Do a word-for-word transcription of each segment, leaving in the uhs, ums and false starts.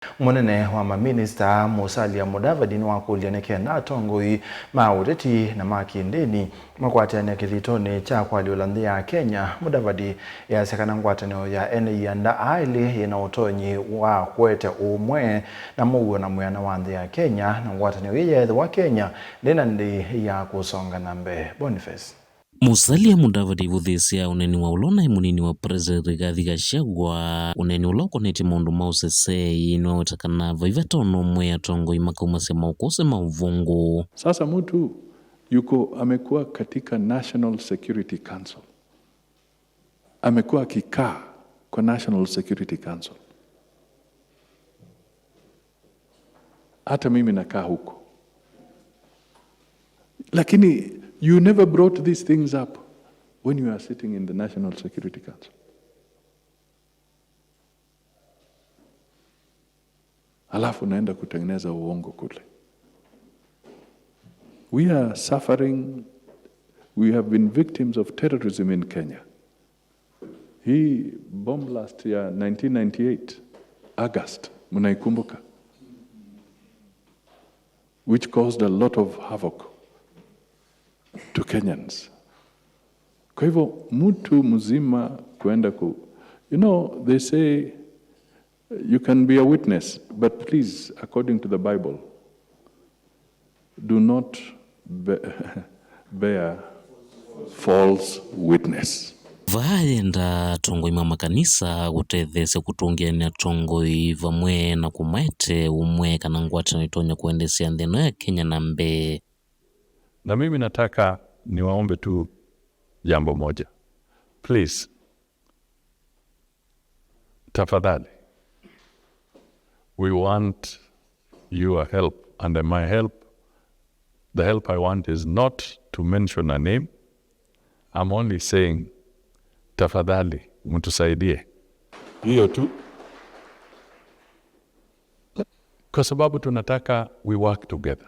Mũnene wa maminista Musalia Mudavadi nĩwakũlya nĩ kenda atongoi ma ũteti na ma kĩndĩni makwatĩane kĩthitonĩ kya kũalyũla nthĩ ya Kenya. Mudavadi easya kana ngwatanĩo ya ene ianda aa elĩ yĩna ũtonyi wa kũete ũmwe na mũuo na mwĩana wa nthĩ ya Kenya, na ngwatanĩo ĩĩ yeethĩwa Kenya ndĩna ndĩi ya kũsonga na mbee. Boniface. Musalia Mudavadi ivũthĩĩsya ũneeni wa ũla ũnaĩ mũnini wa President Rigathi Gachagua, ũneeni ũla ũkonetye maũndũ ma ũsesei, nĩwaweta kana vai vata ona ũmwe atongoi makaumasya maũkũsĩ ma ũvũngũ. Sasa mtu yuko amekuwa katika National Security Council. Amekuwa akikaa kwa National Security Council. Hata mimi nakaa huko. Lakini you never brought these things up when you are sitting in the National Security Council. Alafu unaenda kutengeneza uongo kule. We are suffering. We have been victims of terrorism in Kenya. Hii bomb blast ya nineteen ninety-eight, August, mnaikumbuka? Which caused a lot of havoc to Kenyans. Kwa hivyo, mtu mzima kuenda ku, you know, they say you can be a witness, but please, according to the Bible, do not be-, bear false witness. Vaa yenda atongoi ma makanisa kũtetheesya kũtũngĩanĩa atongoi vamwe na kũmaete ũmwe kana ngwatanĩo itonya kũendeesya nthĩ ĩno ya Kenya na mbee. Na mimi nataka niwaombe tu jambo moja. Please, tafadhali, we want your help, and my help, the help I want is not to mention a name. I'm only saying, tafadhali, mtusaidie. Hiyo tu. Kwa sababu tunataka we work together.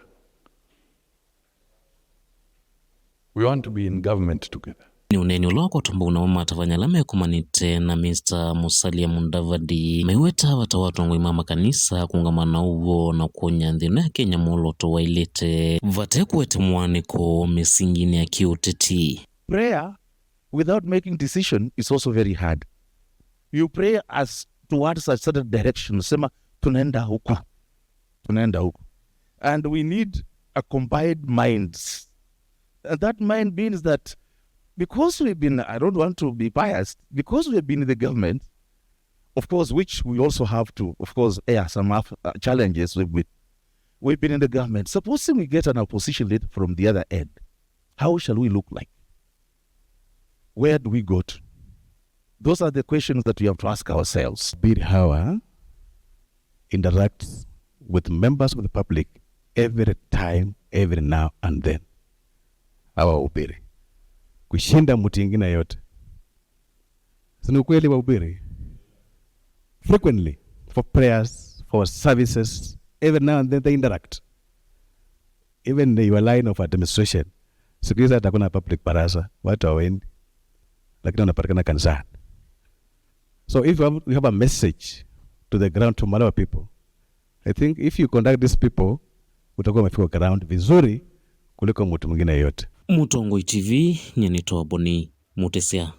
We want to be in government together. Nĩ ũneeni ũla wakwatwa mbau namo matavany'a ala mekomanĩte na Mister Musalia Mudavadi maiweta vata wa atongoi ma makanisa kũũngama na ũw'o na kũny'a nthĩ ĩno ya Kenya mwolooto waĩlĩte vate kũete mũaanĩko mĩsinginĩ ya kĩũteti. Prayer without making decision is also very hard. You pray as towards a certain direction, sema tunaenda huku, tunaenda huku. And we need a combined minds. And that mind means that because we've been, I don't want to be biased, because we've been in the government, of course, which we also have to, of course, air some of, uh, challenges we've been, we've been in the government. Supposing we get an opposition leader from the other end, how shall we look like? Where do we go to? Those are the questions that we have to ask ourselves. Bill Hawa interacts with members of the public every time, every now and then. Hawa wahubiri. Kushinda mtu ingine yote. Si ni ukweli wahubiri? Frequently, for prayers, for services, every now and then they interact. Even the, your line of administration. Siku hizi hata kuna public baraza, watu hawaendi. Lakini wanapatikana kanisani. So if you have, you have a message to the ground, to Malewa people, I think if you contact these people, utakuwa umefika ground vizuri kuliko mtu mwingine yote. Mũtongoi T V, nyie nĩ Toboni Mutisya.